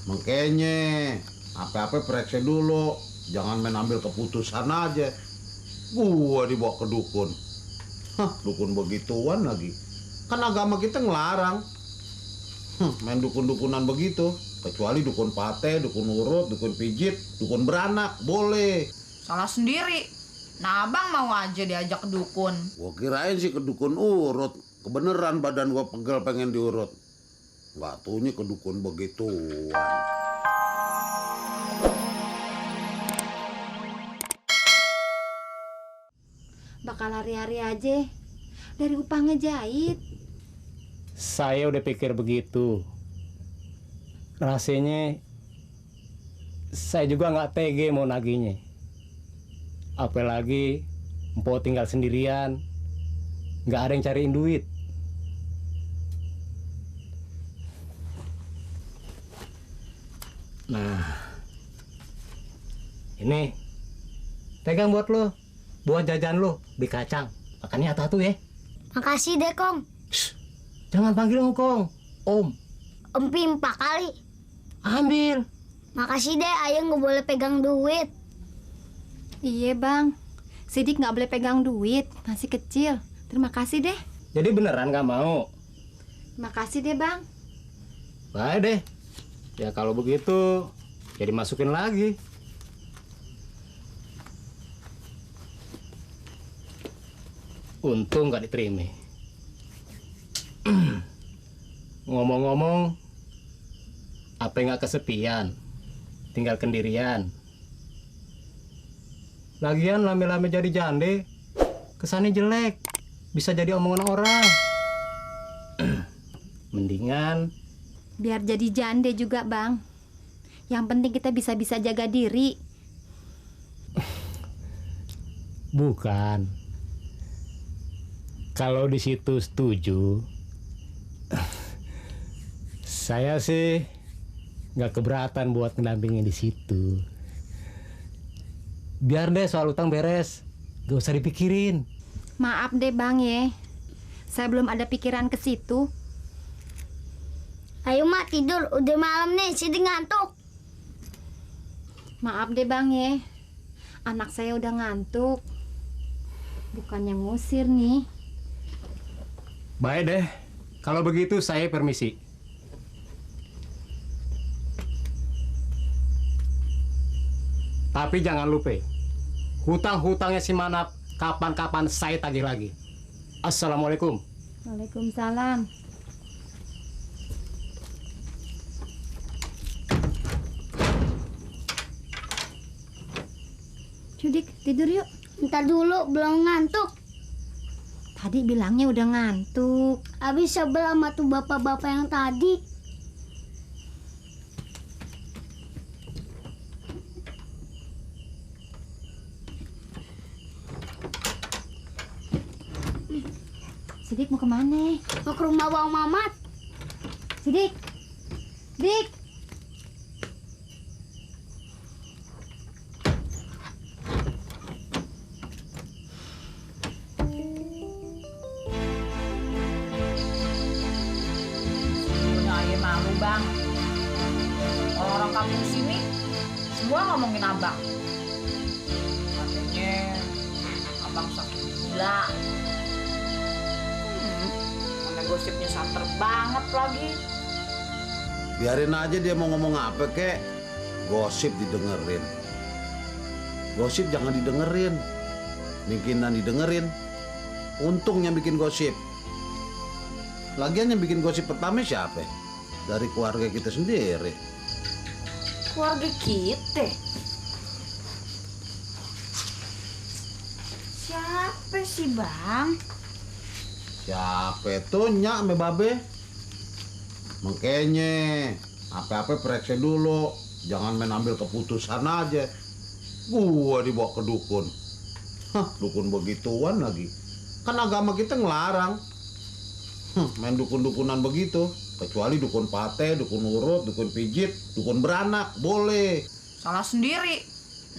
Makanya apa-apa periksa dulu, jangan main ambil keputusan aja. Gua dibawa ke dukun. Hah, dukun begituan lagi. Kan agama kita ngelarang. Main dukun-dukunan begitu. Kecuali dukun pate, dukun urut, dukun pijit, dukun beranak, boleh. Salah sendiri. Nah, abang mau aja diajak ke dukun. Gua kirain sih ke dukun urut. Kebeneran badan gua pegel pengen diurut. Nggak taunya ke dukun begituan. Bakal hari-hari aja dari upah ngejahit. Saya udah pikir begitu. Rasanya saya juga nggak tege mau naginya. Apalagi empok tinggal sendirian, nggak ada yang cariin duit. Nah, ini pegang buat lo, buat jajan lo di kacang. Makannya hati-hati ya. Makasih deh, Kong. Shh, jangan panggil ngkong, Om. Empi 4 kali. Ambil. Makasih deh, ayah nggak boleh pegang duit. Iya bang, Sidik nggak boleh pegang duit, masih kecil. Terima kasih deh. Jadi beneran nggak mau? Makasih deh bang. Baik deh. Ya kalau begitu, jadi masukin lagi. Untung nggak diterima. Ngomong-ngomong, apa nggak kesepian? Tinggal kendirian. Lagian lame-lame jadi jande, kesannya jelek. Bisa jadi omongan orang. Mendingan Biar jadi jande juga bang. Yang penting kita bisa jaga diri. bukan. Kalau di situ setuju, saya sih nggak keberatan buat ngedampingin di situ. Biar deh soal utang beres, gak usah dipikirin. Maaf deh bang ya, saya belum ada pikiran ke situ. Ayo mak tidur, udah malam nih, Sidik ngantuk. Maaf deh bang ya, anak saya udah ngantuk. Bukannya ngusir nih. Baik deh, kalau begitu saya permisi. Tapi jangan lupa, hutang-hutangnya si Manap kapan-kapan saya tagih lagi. Assalamualaikum. Waalaikumsalam. Sidik, tidur yuk. Ntar dulu, belum ngantuk. Tadi bilangnya udah ngantuk. Habis sebel sama tuh bapak-bapak yang tadi. Sidik mau kemana? Mau ke rumah Bang Mamat. Sidik, Dik. Punya ayah malu bang. Orang-orang kampung sini semua ngomongin abang. Katanya abang sakit gila. Mana gosipnya santer banget lagi. Biarin aja dia mau ngomong apa kek. Gosip didengerin. Gosip jangan didengerin. Bikinan didengerin. Untungnya bikin gosip. Lagian yang bikin gosip pertama siapa? Dari keluarga kita sendiri. Keluarga kita. Siapa sih bang? Siapa itu nyak ame babe? Makanya apa-apa periksa dulu. Jangan main ambil keputusan aja. Gua dibawa ke dukun. Hah, dukun begituan lagi. Kan agama kita ngelarang. Main dukun-dukunan begitu. Kecuali dukun pate, dukun urut, dukun pijit, dukun beranak, boleh. Salah sendiri.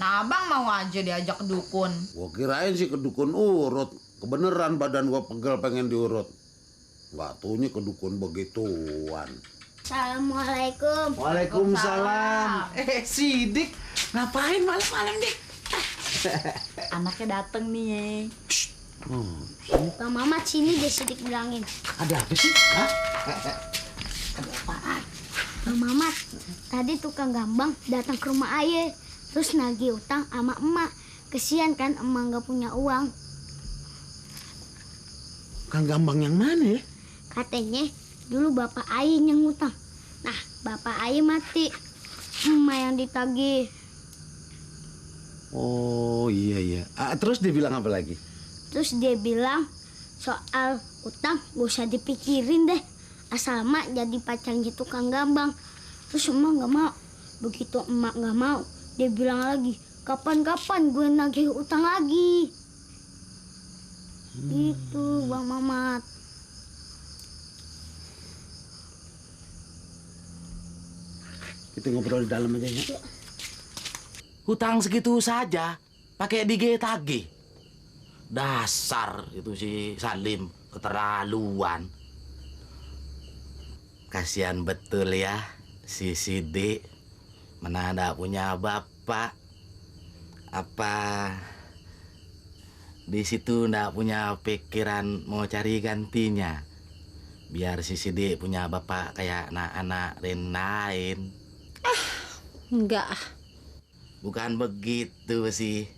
Nah abang mau aja diajak ke dukun. Gua kirain sih ke dukun urut. Kebeneran badan gua pegel pengen diurut. Nggak taunya ke dukun begituan. Assalamualaikum. Waalaikumsalam. Sidik, ngapain malam-malam, Dik? Anaknya dateng nih. Bang Mamat sini deh Sidik bilangin. Ada apa sih? Hah? Bang Mamat, tadi tukang gambang datang ke rumah ayah. Terus nagih utang sama emak. Kesian kan emak nggak punya uang. Kang Gambang yang mana ya? Katanya dulu bapak ayah yang ngutang. Nah, bapak ayah mati. Emak yang ditagih. Oh iya. Terus dia bilang apa lagi? Terus dia bilang soal utang gak usah dipikirin deh. Asal emak jadi pacarnya tukang gambang. Terus emak nggak mau. Begitu emak nggak mau, dia bilang lagi, kapan-kapan gue nagih utang lagi. Gitu Bang Mamat. Kita ngobrol di dalam aja ya. Hutang segitu saja, pakai tagih. Dasar itu si Salim, keterlaluan. Kasihan betul ya si Sidik, mana ada punya bapak. Apa di situ ndak punya pikiran mau cari gantinya? Biar si Sidik punya bapak kayak anak-anak lain. Enggak. Bukan begitu sih.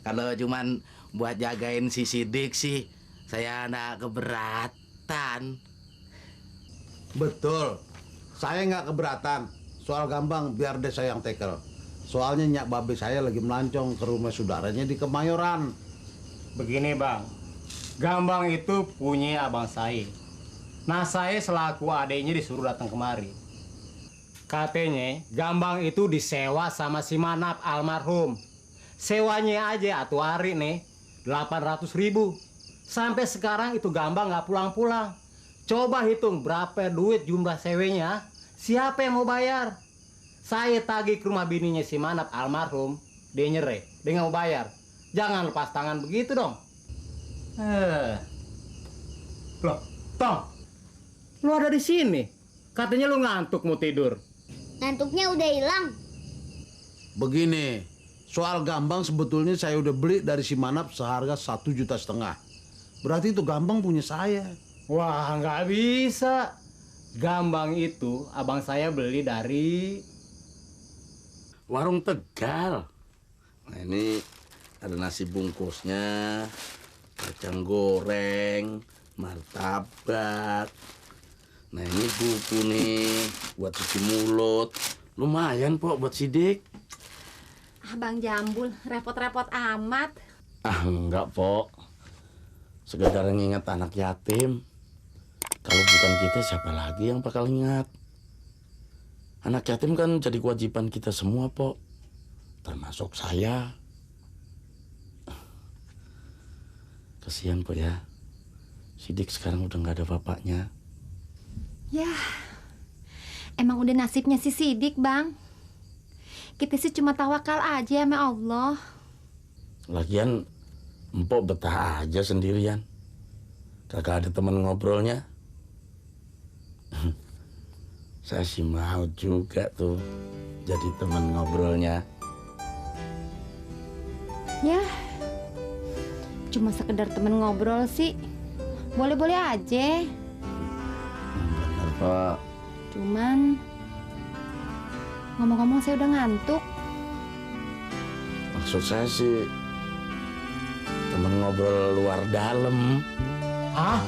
Kalau cuman buat jagain si Sidik sih, saya nggak keberatan. Betul. Saya nggak keberatan. Soal Gambang biar deh saya yang tackle. Soalnya nyak babe saya lagi melancong ke rumah saudaranya di Kemayoran. Begini bang, Gambang itu punya abang saya. Nah saya selaku adiknya disuruh datang kemari. Katanya Gambang itu disewa sama si Manap almarhum. Sewanya aja atuh hari nih 800.000. Sampai sekarang itu Gambang nggak pulang-pulang. Coba hitung berapa duit jumlah sewanya. Siapa yang mau bayar? Saya tagih ke rumah bininya si Manap almarhum. Dia nyereh, dia nggak mau bayar. Jangan lepas tangan begitu dong. Loh, Tong, lu ada di sini. Katanya lu ngantuk mau tidur. Ngantuknya udah hilang. Begini, soal Gambang sebetulnya saya udah beli dari si Manap seharga 1,5 juta. Berarti itu Gambang punya saya. Wah, nggak bisa. Gambang itu abang saya beli dari Warung Tegal. Nah ini ada nasi bungkusnya, kacang goreng, martabak. Nah ini buku nih buat cuci mulut. Lumayan Pok buat Sidik. Abang Jambul, repot-repot amat. Enggak Pok. Sekedar nginget anak yatim. Kalau bukan kita siapa lagi yang bakal ingat? Anak yatim kan jadi kewajiban kita semua Pok. Termasuk saya. Kasihan Pok ya. Sidik sekarang udah nggak ada bapaknya. Ya, emang udah nasibnya si Sidik, Bang. Kita sih cuma tawakal aja sama Allah. Lagian Empok betah aja sendirian. Kagak ada teman ngobrolnya. Saya sih mau juga tuh jadi teman ngobrolnya. Ya, cuma sekedar temen ngobrol sih. Boleh-boleh aja. Bener Pak. Cuman ngomong-ngomong saya udah ngantuk. Maksud saya sih temen ngobrol luar dalam. Hah?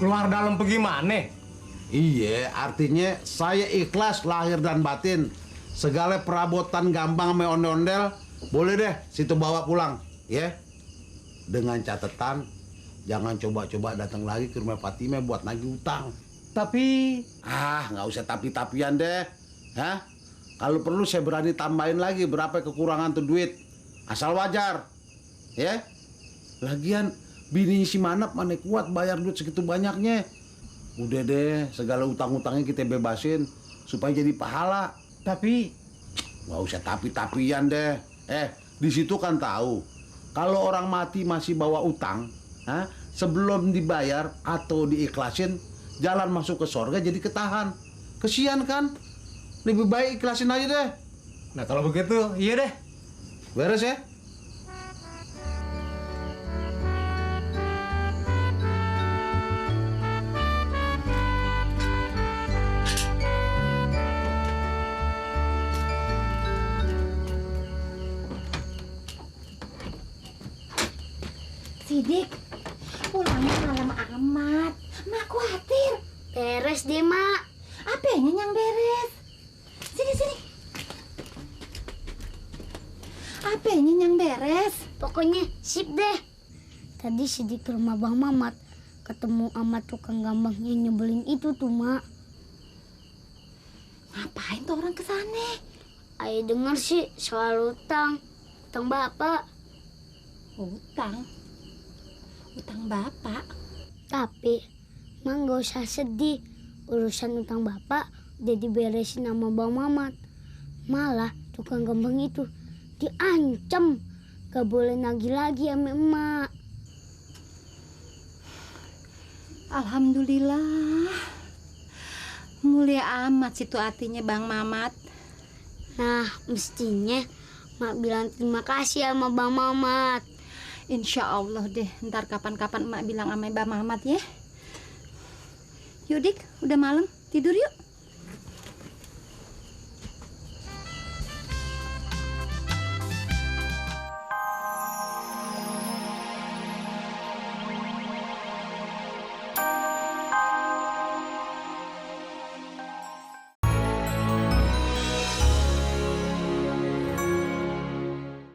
Luar dalam bagaimana? Iya, artinya saya ikhlas lahir dan batin. Segala perabotan Gambang sama ondel-ondel, boleh deh situ bawa pulang, ya. Dengan catatan, jangan coba-coba datang lagi ke rumah Fatimah buat nagih utang. Tapi Nggak usah tapi-tapian deh. Hah? Kalau perlu saya berani tambahin lagi berapa kekurangan tuh duit. Asal wajar. Ya? Lagian bini si Manap mana kuat bayar duit segitu banyaknya. Udah deh, segala utang-utangnya kita bebasin supaya jadi pahala. tapi Nggak usah tapi-tapian deh. Di situ kan tahu kalau orang mati masih bawa utang, sebelum dibayar atau diikhlasin, jalan masuk ke sorga jadi ketahan. Kesian kan? Lebih baik ikhlasin aja deh. Nah kalau begitu, iya deh. Beres ya? Sidik, pulangnya malam amat. Mak khawatir. Beres deh, Mak. Apanya yang beres? Sini. Apanya yang beres? Pokoknya sip deh. Tadi Sidik ke rumah Bang Mamat, ketemu sama tukang gambang yang nyebelin itu tuh, Mak. Ngapain tuh orang kesana? Ayo denger sih soal utang Bapak. Utang Bapak. Tapi Mak gak usah sedih. Urusan utang Bapak udah diberesin sama Bang Mamat. Malah tukang gambang itu diancam gak boleh nagih lagi sama emak. Alhamdulillah. Mulia amat situ hatinya Bang Mamat. Nah mestinya Mak bilang terima kasih sama Bang Mamat. Insya Allah deh, ntar kapan-kapan emak bilang sama Bang Mamat ya. Yuk Dik, udah malam, tidur yuk.